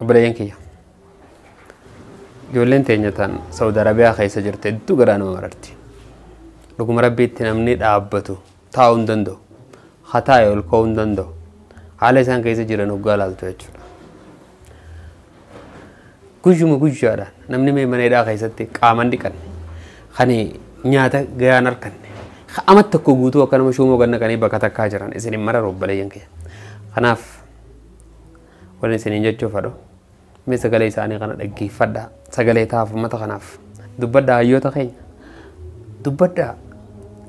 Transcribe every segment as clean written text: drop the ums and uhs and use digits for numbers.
Obboleeyyan kiyya. Ijoolleen teenya tan Saudi Arabiyaa keessa jirte hedduu garaa nama mararti. Dhuguma Rabbiitti namni dhaabbatu taa'uu hin danda'u. Haa taa'e ol ka'uu hin danda'u. Haala isaan keessa jiran hoggaa laaltu jechuudha. Guyyuma guyyaadhaan namni mee mana hidhaa keessatti qaaman dhiqanne kan nyaata gayaan harkanne amma tokko guutuu akka nama shuumoo ganna qanii bakka takkaa jiran isin hin mararu obboleeyyan kiyya. Kanaaf wanni isiniin jechuu fedhu mee sagalee isaanii kana dhaggeeffadhaa sagalee taa'aaf uummata kanaaf dubbadhaa hayyoota keenya dubbadhaa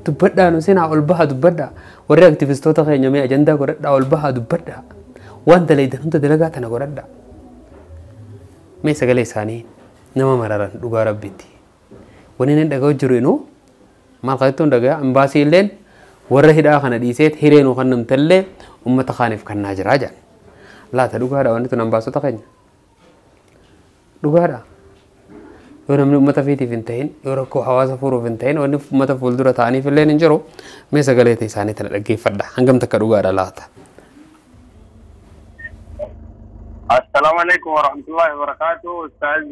dubbadhaa nu sinaa ol bahaa dubbadhaa warri aktivistoota keenya mee ajandaa godhadhaa ol bahaa dubbadhaa waan dalaydan hunda dalagaa tana godhadhaa mee sagalee isaanii nama mararan dhugaa Rabbiitti. Wanni inni dhaga'u jiru inuu maal qabattuun dhagaya ambaasii illeen warra hidhaa kana dhiiseet hiree nuu kan namtallee uummata kaaniif kannaa jiraa jedhan. Laata dhugaadha wanni tun ambaasota keenya. Dhugaadha. Yoo namni uummata fiitiif hin ta'in yoo rakkoo hawaasa furuuf hin ta'in wanni uummata fuuldura ta'aniif illee hin jiru mee sagalee isaanii tana dhaggeeffadha hangam takka dhugaadha laata. السلام عليكم ورحمة الله وبركاته أستاذ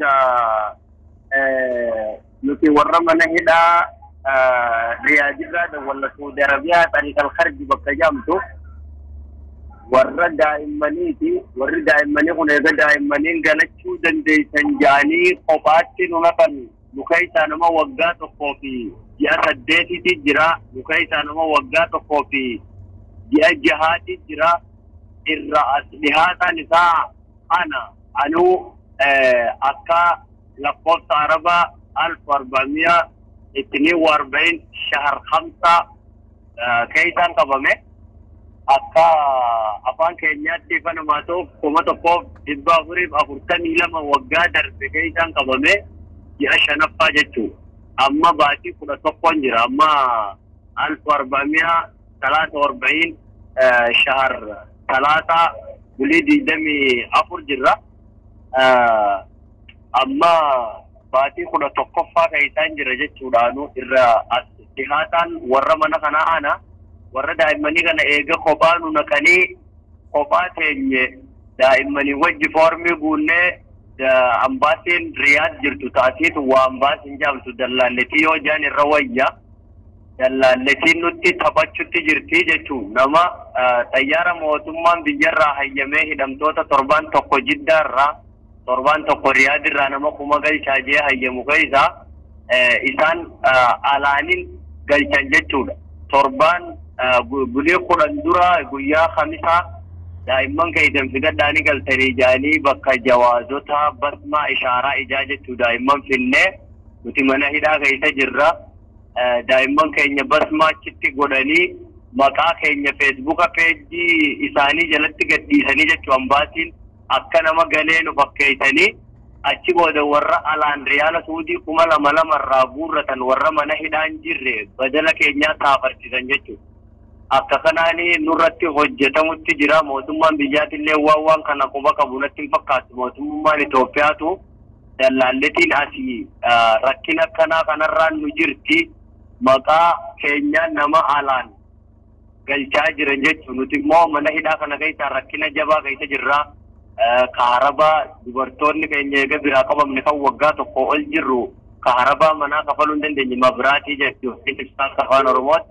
nuti warra mana hidhaa Riyaadh walla Saudi Arabiyaa طريق الخرج bakka jedhamtu warra daa'immaniiti. Warri daa'immanii kun eega daa'immaniin galachuu dandeessan jedhanii kophaatti nu naqan. Nu keessaa nama waggaa tokkoo fi ji'a 8 jira. Nu keessaa nama waggaa tokkoo fi ji'a 6 jira. Irra as dhihaataan isaa ana anuu akka lakkoofsa Arabaa 1442 shahar 5 keessaan qabame. Akka afaan keenyaatti ifa namaa ta'uuf 1442 waggaa darbe keessaan qabame ji'a 5ffaa jechuudha. Amma baatii 11 jira. Amma 1443 shahar 3 bulii 24 jirra. Amma baatii 11ffaa keessaan jira jechuudhaanu irra as dhihaataan warra mana kanaa ana warra daa'immanii kana eega kophaa nu naqanii kophaa teenye daa'immanii wajji foormii guunnee ambaasiin Riyaad jirtu taasiitu waa ambaasiin jaamtu dallaalletii yoo jaan irra wayya dallaalletiin nutti taphachutti jirti jechuun nama xayyaara mootummaan biyyarraa hayyamee hidhamtoota torbaan tokko Jiddaarraa torbaan tokko Riyaadirraa nama kuma galchaa jee hayyamu keessaa isaan alaaniin galchan jechuudha. Torbaan bulii 10 dura guyyaa Khamisaa daa'imman keessan fidadhaanii galtanii jaanii bakka jawaazota basmaa ishaaraa ijaa jechuu daa'imman finnee nuti mana hidhaa keessa jirra. Daa'imman keenya basmaa achitti godhanii maqaa keenya feesbuuka peejii isaanii jalatti gadhiisanii jechuu ambaasiin akka nama galee nu fakkeessanii achi booda warra alaan riyaala Suudii 2000 irraa guurratan warra mana hidhaan jirre badala keenyaa saafarsiisan jechuudha. Akka kanaanii nurratti hojjetamutti jira. Mootummaan biyyaatillee waan kana quba qabu natti hin fakkaatu. Mootummaan Itoophiyaatu dallaalletiin asii rakkina akkanaa kanarraan nu jirti. Maqaa keenyaan nama alaan galchaa jiran jechuudha. Nuti immoo mana hidhaa kana keessa rakkina jabaa keessa jirra. Kaharabaa dubartoonni keenya eega biraa qabamne kan waggaa tokko ol jirru kaharabaa manaa kafaluu hin dandeenye mabiraatii jechuudha. Ibsaan afaan Oromooti.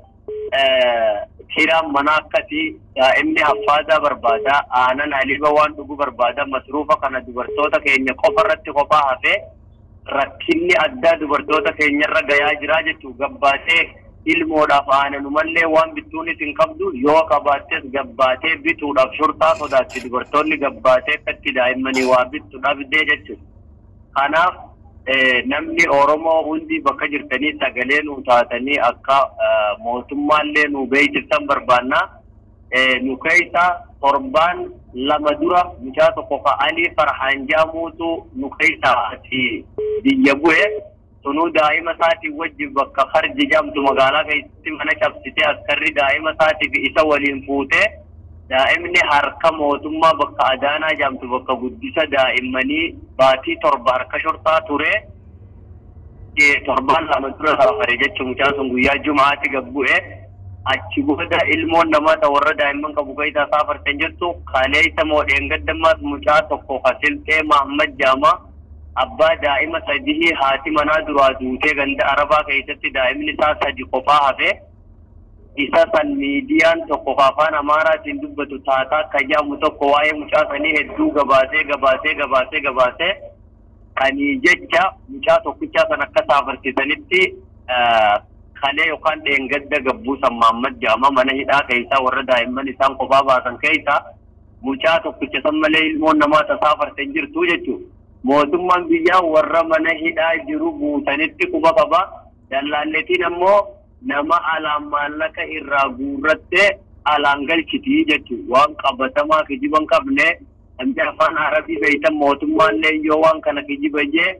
Hidhaan manaa akkasii daa'imni haffaasaa barbaada. Aanan haliiba waan dhuguu barbaada. Masruufa kana dubartoota keenya qofa irratti kophaa hafee rakkinni addaa dubartoota keenyarra gayaa jira jechuudha. Gabbaatee ilmoodhaaf aananumallee waan bittuunis hin qabdu yoo qabaattes gabbaatee bituudhaaf shurtaa sodaatti dubartoonni gabbaatee akkatti daa'immanii waa bittu dhabdee jechuudha. Kanaaf namni Oromoo hundi bakka jirtanii sagalee nuu taatanii akka mootummaallee nuu beeksiftan barbaanna. Nu keessa torbaan 2 dura mucaa tokko ka'anii Farhaan jedhamuutu nu keessa asii biyya bu'e. Sunuu daa'ima isaatii wajjin bakka Kharji jedhamtu magaalaa keessatti mana cabsitee askarri daa'ima isaatiif isa waliin fuutee daa'imni harka mootummaa bakka Adaanaa jedhamtu bakka guddisa daa'immanii baatii 7 harka shortaa ture. Torbaan 2 dura safare jechuun mucaan sun guyyaa Jumaatti gad bu'e. Achi booda ilmoon namaa ta warra daa'imman qabu keessaa saafartan jirtu kaleessa moo dheengaddammaas mucaa tokko Kasilxee Mahammad Jaamaa abbaa daa'ima sadii haati manaa duraa duutee ganda Arabaa keessatti daa'imni isaa sadi kophaa hafe isa san miidiyaan tokko afaan Amaaraatiin dubbatu taataa akka jedhamu tokko waa'ee mucaa sanii hedduu gabaasee gabaasee gabaasee gabaasee kanii jecha mucaa tokkichaa san akka saafarsisanitti kalee yookaan dheengadda gabbuu san Mahammad Jaamaa mana hidhaa keessaa warra daa'imman isaan kophaa baasan keessaa mucaa tokkicha san malee ilmoon namaa tasaafarte hin jirtu jechuudha. Mootummaan biyyaa warra mana hidhaa jiru guutanitti quba qaba. Dallaalletiin ammoo nama alaan maallaqa irraa guurrattee alaan galchitii jechuudha. Waan qabatamaa kijiba hin qabne namni afaan Arabii beeytan mootummaallee yoo waan kana kijiba jee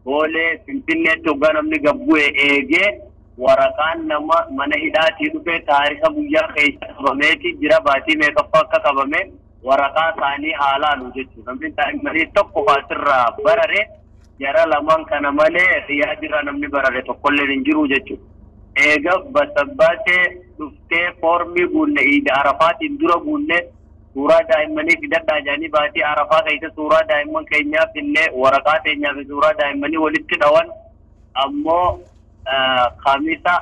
boolee Finfinneetti hoggaa namni gabbu'e eegee waraqaan nama mana hidhaatii dhufee taarika guyyaa keessa qabameeti jira baatii meeqaffaa akka qabame waraqaa isaanii haalaalu jechuudha. Namni daa'immanii tokko asirraa barare jara lamaan kana malee Riyaadirraa namni barare tokkollee hin jiru jechuudha. Eega basabbaatee dhuftee foormii guunne iida Arafaatiin dura guunne suuraa daa'immanii fidadhaa jedhanii baatii Arafaa keessa suuraa daa'imman keenyaa finnee waraqaa teenyaa fi suuraa daa'immanii walitti dhawan ammoo kamisa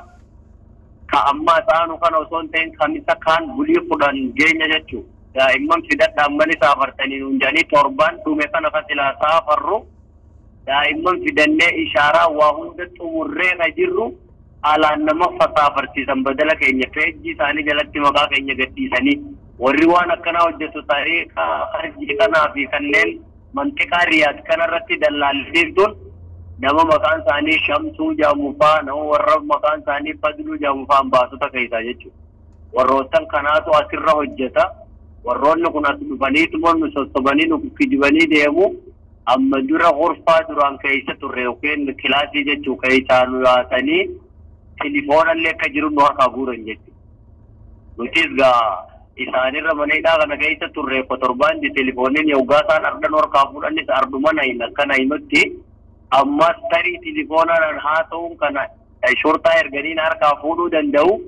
ka ammaa taanu kana osoo hin ta'in kamisa kaan bulii 10 geenya jechuudha. Daa'imman fidadhaa ammani saafartanii nuun jedhanii torbaan dhume kana ka silaa saafarru daa'imman fidannee ishaaraa waa hunda xumurree ka jirru alaan nama fasaafarsiisan badala keenya feejjii isaanii jalatti maqaa keenya gadhiisanii warri waan akkanaa hojjetu tarii harjii kanaa fi kanneen manxiqaa Riyaad kanarratti dallaalliiftuun nama maqaan isaanii Shamsuu Jaamufaa nama warra maqaan isaanii Fadluu Jaamufaa baasota keessaa jechuudha. Warroottan kanaatu asirra hojjeta. Warroonni kun as dhufaniituma nu sossobanii nu kijibanii deemu amma dura gorfaa duraan keessa turre yookiin kilaasii jechuu keessaa nu yaasanii tilifoonallee akka jiru nu harkaa guuran jechuudha. Nutis gaa isaanirra mana hidhaa kana keessa turre torbaan tilifooniin yoggaa isaan ardan harkaa fuudhanis arduma nahin akka nahinutti ammas tarii tilifoonaan haasa'uun kana shortaa erganiin harkaa fuudhuu danda'u.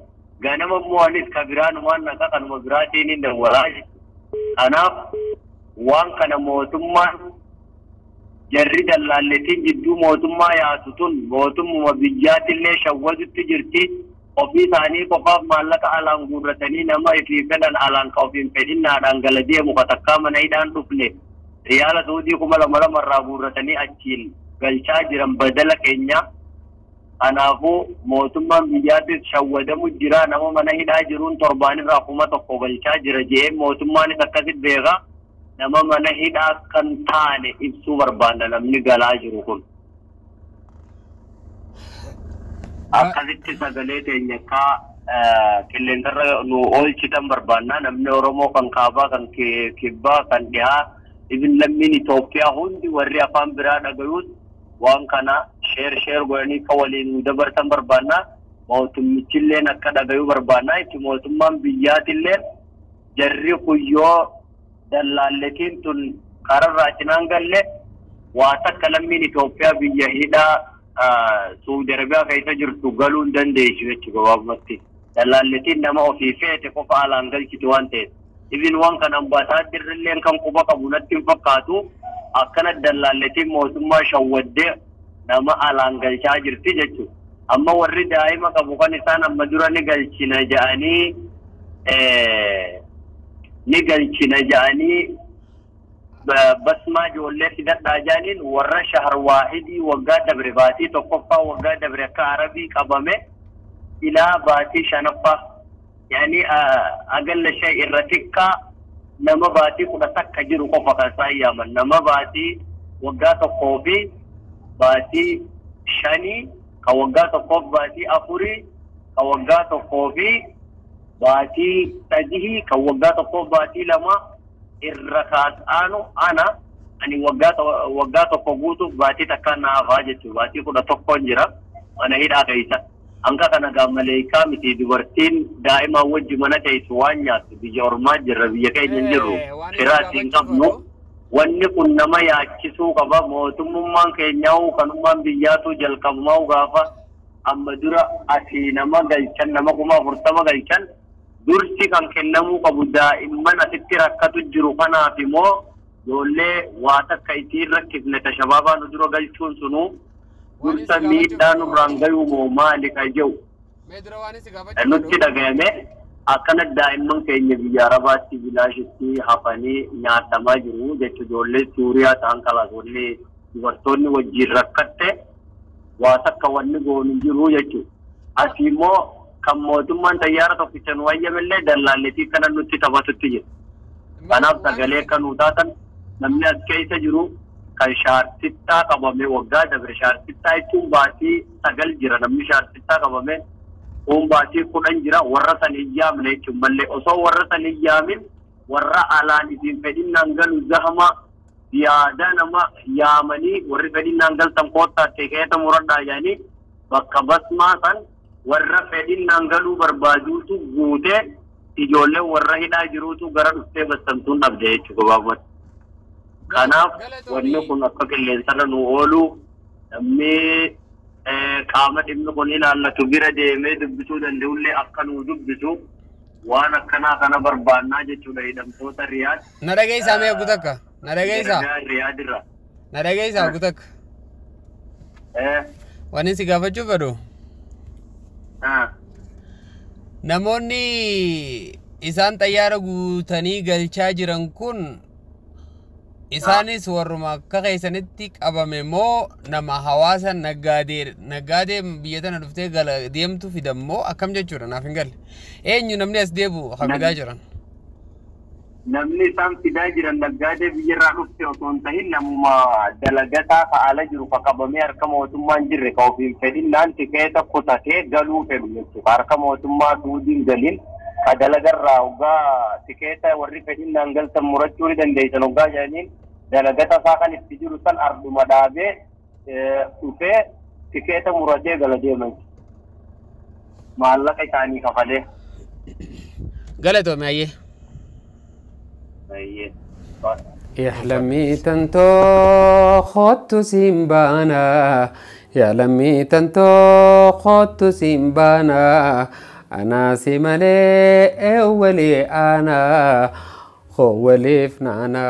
Ganama immoo anis ka biraanumaan naqa kanuma biraatiin hin dawwalaa jechuudha. Kanaaf waan kana mootummaan jarri dallaalletiin jidduu mootummaa yaatu tun mootummuma biyyaatillee shawwadutti jirti. Ofii isaanii qofaaf maallaqa alaan guurratanii nama ifii fedhan alaan ka ofiin fedhinnaadhaan gala deemu ka takkaa mana hidhaan dhufne riyaala Suudii 2000 irraa guurratanii achiin galchaa jiran badala keenya. Kanaafuu mootummaan biyyaatis shawwadamu jira nama mana hidhaa jiruun torbaanirraa 1000 galchaa jira jee mootummaanis akkasit beeka nama mana hidhaa kan taane ibsuu barbaanna namni galaa jiru kun. Akkasitti sagalee teenya akka qilleensarra nu oolchitan barbaanna namni Oromoo kan kaabaa kan kibbaa kan dhihaa ibin lammiin Itoophiyaa hundi warri afaan biraa dhagayuus waan kana sheer sheer godhanii akka waliin nu dabarsan barbaanna mootummichilleen akka dhagayuu barbaanna itti mootummaan biyyaatillee jarri kuyyoo dallaalletiin tun kararraa cinaan galle waa takka lammiin Itoophiyaa biyya hidhaa Suudi Arabiyaa keessa jirtu galuu hin dandeessu jechuudha gabaabumatti. Dallaalletiin nama ofii feete qofa alaan galchitu waan ta'eef. Ibin waan kana ambaasaadarrilleen kan quba qabu natti hin fakkaatu akkana dallaalletiin mootummaa shawwaddee nama alaan galchaa jirti jechuudha. Amma warri daa'ima qabu kan isaan amma dura ni galchina jedhanii ni galchina jedhanii basmaa ijoollee fidadhaa jedhaniin warra shahar waahidii waggaa dabre baatii tokkoffaa waggaa dabre akka Arabii qabame ilaa baatii shanaffaa yaani agalla shay irra xiqqaa nama baatii 11 jiru qofa kan isaan yaaman nama baatii waggaa 1 fi baatii 5 ka waggaa 1 baatii 4 ka waggaa 1 fi baatii 3 ka waggaa 1 baatii 2 irra kaasanu ana ani waggaa 1 guutuuf baatii takka naafaa jechuudha baatii 11 jira mana hidhaa keessa. Hanga kana gaamaleekaa miti dubartiin daa'ima wajji mana teessu waan nyaattu biyya ormaa jirra biyya keenya hin jirru firaatti hin qabnu wanni kun nama yaachisuu qaba mootummaan keenyaa kanummaan biyyaatu jalqabumaa gaafa amma dura asii nama galchan nama 40,000 galchan Dursi kan kennamuu qabu daa'imman asitti rakkatu jiru kanaaf immoo ijoollee waa takka ittiin rakkifne tashabaabaa nu dura galchuun sunuu dursa miidhaa nurraan gayuu moo maali ka jedhu nutti dhagayame. Akkana daa'imman keenya biyya Arabaatti bilaashitti hafanii nyaatamaa jiru jechuudha. Ijoollee Suuriyaa ta'an kalaasonni dubartoonni wajjin rakkatte waa takka wanni goonu hin jiru jechuudha. Asii immoo kan mootummaan xayyaara tokkicha nu wayyamillee dallaalletii kana nutti taphatutti jira. Kanaaf sagalee akka nuu taatan namni as keessa jiru kan shaartittaa qabame waggaa dabre shaartittaa jechuun baatii 9 jira namni shaartittaa qabame kun baatii 10 jira warra san hin yaamne jechuun mallee osoo warra san hin yaamin warra alaan isin fedhinnaan galu zahama yaada nama yaamanii warri fedhinnaan galtan koottaa tikeeta muradhaa jedhanii bakka basmaa san warra fedhinnaan galuu barbaaduutu guutee ijoollee warra hidhaa jiruutu gara dhuftee bassamtuun dhabde jechuudha gabaabumatti. Kanaaf wanni kun akka qilleensarra nu oolu namni qaama dhimmi kun ilaallatu bira deemee dubbisuu danda'ullee akka nu dubbisu waan akkanaa kana barbaannaa jechuudha hidhamtoota Riyaad. Na dhageessaa mee oggu takka? Na dhageessaa? Riyaad irraa. Na dhageessaa oggu takka? Wanni si gaafachuu fedhu? Namoonni isaan xayyaara guutanii galchaa jiran kun isaanis warruma akka keessanitti qabame moo nama hawaasa naggaadee biyya tana dhuftee gala deemtu fidan moo akkam jechuudha naaf hin galle. Eenyu namni as deebi'u kan fidaa jiran? Namni isaan fidaa jiran naggaadee biyyarraa dhufte osoo hin tahin namuma dalagataa ka ala jiru ka qabamee harka mootummaa hin jirre ka ofiin fedhinnaan tikeeta kutatee galuu fedhu jechuudha. Harka mootummaa suudiin galin ka dalagarraa hoggaa tikeeta warri fedhinnaan galtan murachuu ni dandeessan hoggaa jedhaniin dalagata isaa kan itti jiru san arduma dhaabee dhufee tikeeta muratee gala deeman. Maallaqa isaanii kafalee. Galatoome ayyee. يا تنتو خط سيمبانا يا لمي تنتو خط سيمبانا أنا سيمالي أولي أنا خو ولي فنانا.